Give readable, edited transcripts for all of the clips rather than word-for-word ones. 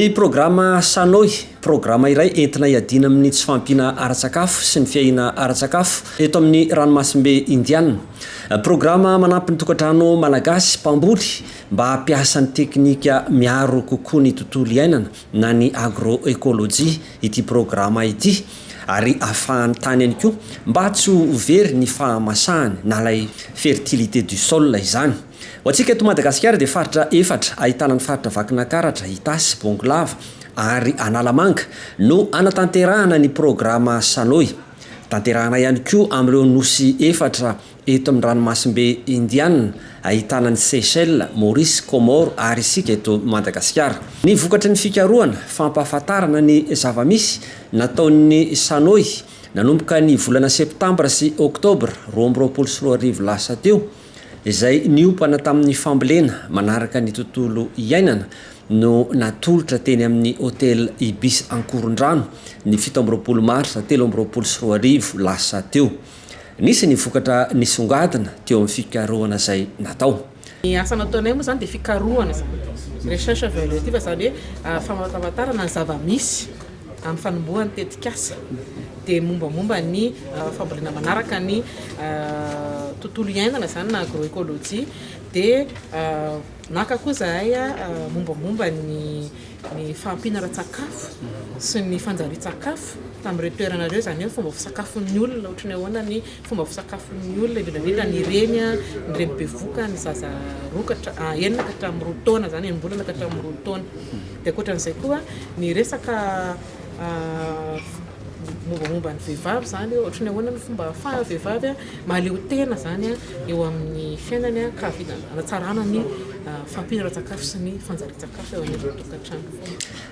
Ny programa Sanohy, programa iray entina hiadiana amin'ny tsy fahampiana ara-tsakafo sy ny fiahiana ara-tsakafo eto amin'ny ranomasimbe Indiana. Programa manampy ny tokantrano malagasy mpamboly mba hampiasa ny teknika miaro kokoa ny tontolo iainana na ny agroekolojia ity programa ity ary ahafahan'ny tany ihany koa mba tsy ho very ny fahamasahany na ilay fertilité du sol izany. Ho antsika eto Madagasikara dia faritra efatra ahitana ny faritra Vakinakaratra, Itasy, Bongolava ary Analamanga no hanatanterahana ny programa Sanohy. Tanterahana ihany koa amin'ireo nosy efatra eto amin'ny ranomasimbe Indiana ahitana an'i Seychelles, Maurice, Comores ary isika eto Madagasikara. Ny vokatry ny fikarohana, fampahafantarana ny zava-misy nataon'ny Sanohy nanomboka ny volana septambra sy oktobra 2022 lasa teo, izay niompana tamin'ny fambolena manaraka ny tontolo iainana no natolotra teny amin'ny Hotel Ibis Ankorondrano ny 27 marsa 2023 lasa teo. Nisy ny vokatra nisongadina teo amin'ny fikarohana izay natao. Ny asa nataonay moa izany dia fikarohana izany, recherche évaluative, izany hoe famantarantarana ny zava-misy amin'ny fanombohan'ny tetikasa dia mombamomba ny fambolena manaraka ny tontolo iainana izany na agroécologie dia naka koa izahay mombamomba ny ny fahampiana ara-tsakafo sy ny fanjarian-tsakafo tamin'ireo toerana ireo, izany hoe ny fomba fisakafon'ny olona, ohatry ny ahoana ny fomba fisakafon'ny olona, indrindra indrindra ny reny, ny reny bevohoka, ny zaza roa ka hatra- enina ka hatramin'ny roa taona izany, enim-bolana ka hatramin'ny roa taona. Dia ankoatran'izay koa ny resaka mombamomba ny vehivavy izany hoe ohatry ny ahoana ny fomba ahafahan'ny vehivavy mahaleo tena izany eo amin'ny fiainany ka hanatsarana ny fahampiana ara-tsakafo sy ny fanjarian-tsakafo eo anivon'ny tokantrano.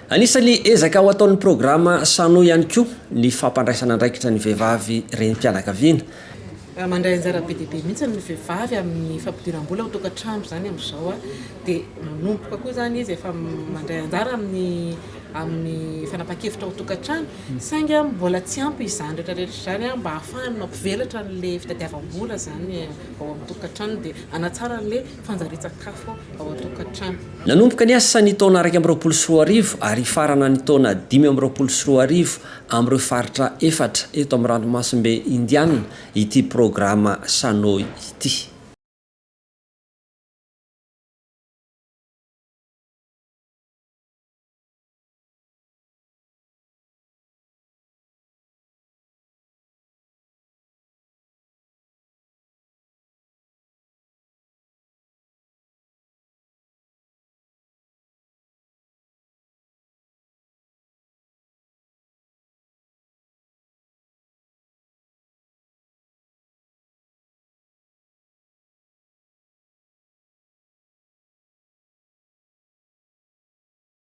Anisan'ny ezaka ho ataon'ny programa Sano ihany koa ny fampandraisana andraikitra ny vehivavy renim-pianakaviana. Mandray anjara be dia be mihitsy ny vehivavy amin'ny fampidiram-bola ao an-tokantrano izany amin'izao dia manomboka koa izany izy efa mandray anjara amin'ny amin'ny fanapahan-kevitra ao an-tokantrano saingy mbola tsy ampy izany rehetra rehetra izany mba hahafahany mampivelatra an'ilay fitadiavam-bola izany ao amin'ny tokantrano dia hanatsara an'ilay fanjarian-tsakafo ao an-tokantrano. Nanomboka ny asa ny taona 2021 ary hifarana ny taona 2025 amin'ireo faritra efatra eto amin'ny ranomasimbe Indiana ity programa Sanohy ity.